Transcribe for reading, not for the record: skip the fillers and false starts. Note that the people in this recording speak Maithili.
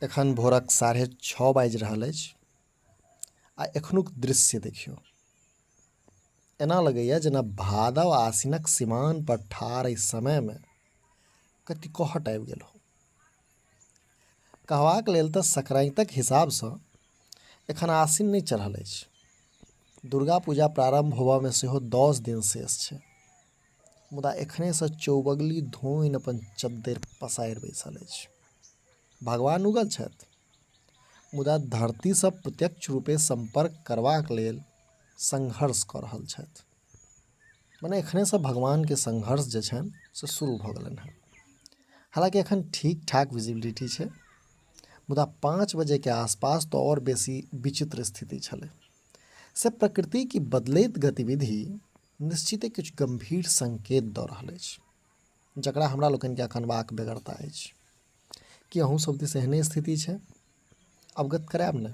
एखन भोरक 6:30 बाजि रहल अछि आ एखनुक दृश्य देखियौ। एना लगैए जेना भादव आसिनक सिमान पर ठाढ़ एहि समयमे कतिकहट आबि गेल हो। कहबाक लेल तऽ संक्रान्तिक हिसाबसँ एखन आसिन नहि चढ़ल अछि। दुर्गा पूजा प्रारम्भ होबऽमे सेहो 10 दिन शेष छै, मुदा एखनेसँ चौबगली धोनि अपन चद्दरि पसारि बैसल अछि। भगवान उगल छथि, मुदा धरतीसँ प्रत्यक्ष रूपे सम्पर्क करबाक लेल संघर्ष कऽ रहल छथि। मने एखनेसँ भगवानके संघर्ष जे छनि से शुरू भऽ गेलनि हेँ। हालाँकि एखन ठीक ठाक विजिबिलिटी छै, मुदा 5 बजेके आसपास तऽ आओर बेसी विचित्र स्थिति छलै। से प्रकृतिक बदलैत गतिविधि निश्चिते किछु गम्भीर संकेत दऽ रहल अछि, जकरा हमरा लोकनिके अकानबाक बेगरता अछि। की अहूँ सब दिस एहने स्थिति छै? अवगत करायब ने।